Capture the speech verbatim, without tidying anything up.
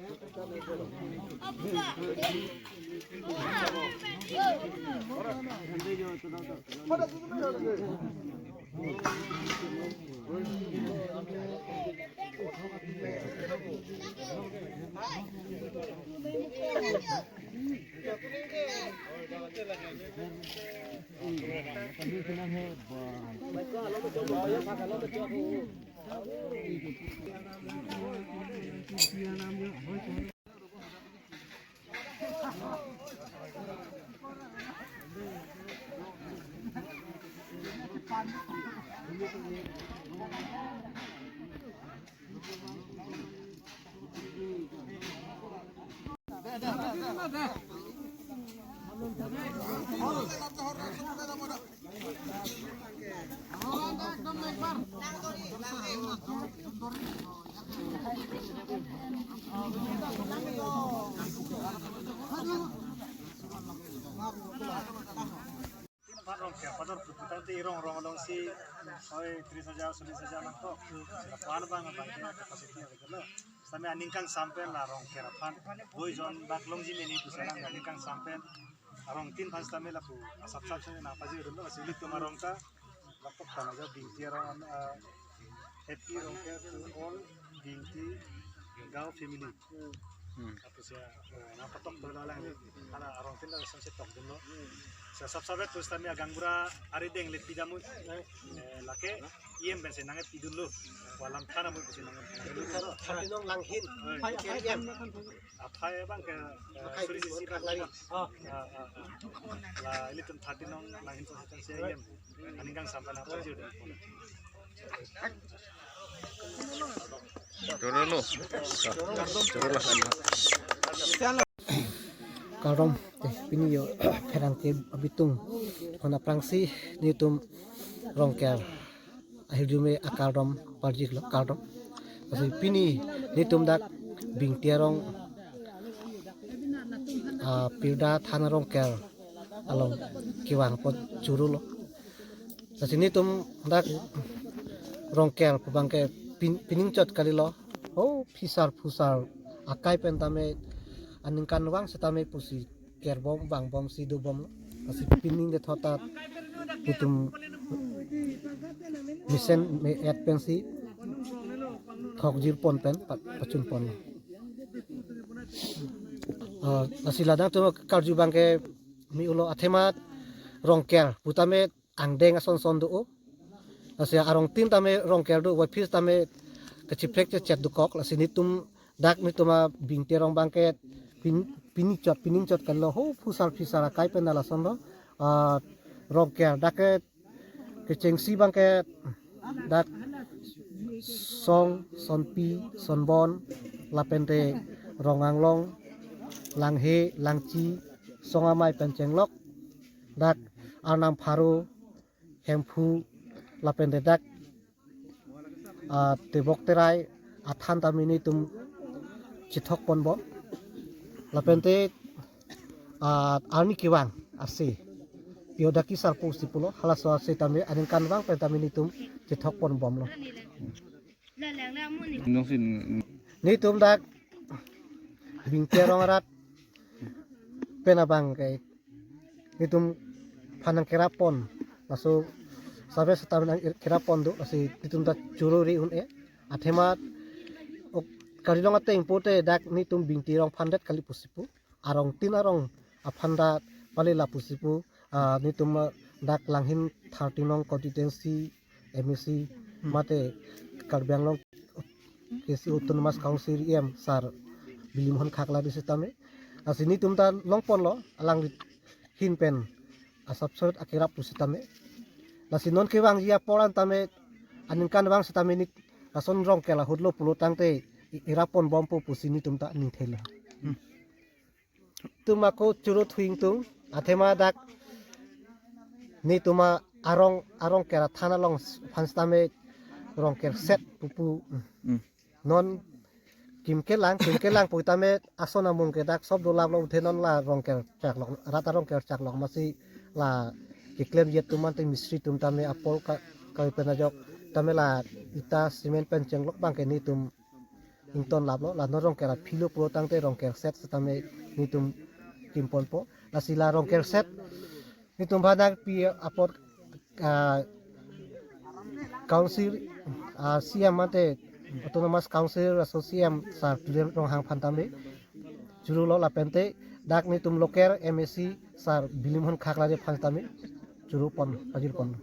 Tin aphan rong ke, pador putang te rong rong along si, oi, tris hajar, chollis hajar nangkok. Lapu-an abang abang ke capacity available lo. Sitame aningkan sam pen la rong ke aphan, boi jon bak longji meni pu selang aningkan sam pen. Arong tin aphan sitame lapu asap sap sitame nangpajir dun lo, si ilitum arong ta, lapok tana ja Bingti arong, ah, happy Rongker to all Bingti Gaon family. Hmm. Lapusi, eh, nangpatok dolo lang. Hala arong tin lason si tok dun lo. Sa sap sap tu sitame agaonbura arideng le pidamui. Eh, lake E M pensi nangpidun lo. Walam thana mui pensi nangpidun lo. Thirty-nine nong Langhin. Eh. Aphai aphai E M. Aphai abang ke, eh, aphai suri di sisi Kak Lari. Oh. Ah, ah, ah. La ilitum thirty-nine nong Langhin constituency E M. Aningkan sam pen nangpajir dun. Turun lo. Turun lah. Kardom, te pini yo pherangke abitung. Kona prangsi nelitum Rongker ahirjume akardom parjik lo, kardom. Lasi pini nelitum dak Bingti arong, ah, pirda thana Rongker along kevang apot choro lo. Lasi nelitum dak Rongker pu abang ke pin-, pining chot kali lo. Oh, phisar phusar akai pen tame aningkanvang sitame pusi kerbom vangbom si dobom lo. Lasi pining de thot ta nelitum mesen me-et pensi thokjir pon pen pa-, pachun pon lo. Ah, lasi ladak atum karju abang ke me-olo, athema Rongker pu tame angdeng ason son do. Lasi arong tin tame Rongker do, wai phis tame kachiprek chechet dokok. Lasi nelitum dak nelitum a Bingti arong abang ke pin-, pining chot, pining chot kali lo, ho phusar phisar akai pen lason lo. Ah, Rongker dak ke kechengsi abang ke dak Song, Sonpi, Sonbon, lapen te Rong Anglong, Langhe, Langchi, Song Amei pen chenglok, dak Arnam Pharo, Hemphu, lapen te dak, ah, Tebok Terai athan tame nelitum chethok ponbom. Lapen te, ah, arni kevang ase, Piyodaki Sarpo si pulo, halaso ase tame aningkanvang pen tame nelitum chethok ponbom lo. Nelitum dak Bingti arong arat pen abang ke nelitum aphan nangkerap pon, laso save seta nangkerap pon do, lasi nelitum ta choro ri un-e. Athema ok, karjulong ateng pute dak nelitum Bingti arong aphan det kali pusi pu, arong tin arong aphan ta pale la pusi pu, ah, nelitum, ah, dak Langhin thirty-nine nong constituency M A C, hmm, mate Karbi Anglong K C Autonomous Council E M sar Bilimohon Khaklari sitame. Lasi nelitum ta long pon lo, alangli ahin pen asap sot akerap pusitame. Lasi non kevangji apor an tame aningkanvang sitame neli lason Rongker ahut lo pulo tangte i-, irap ponbompo pusi nelitum ta ningthelo. Hmm. Nelitum ako choro thu ingtung, athema dak nelitum a arong, arong kera thana along aphan sitame Rongker set pupu. Hmm. Non kim kelang, kim kelang pu tame ason amung ke dak sob dolap lo, uthe non la Rongker chaklok, rat arong kerchaklok masi la keklem jet atum ante mistri atum tame apor ka, kave pen ajok tame la ita cement pen chenglok abang ke nelitum ingtonlaplo, la non Rongker aphi lo pulo tangte Rongker set setame netum kimponpo. Lasi la Rongker set netum aphan nangpi apot, ah, council, ah, C M ante Autonomous Council aso C M Sir Tuliram Ronghang aphan tame churulo, lapente dak netum local M A C Sir Bilimon Khaklari aphan tame churupon, pajirpon.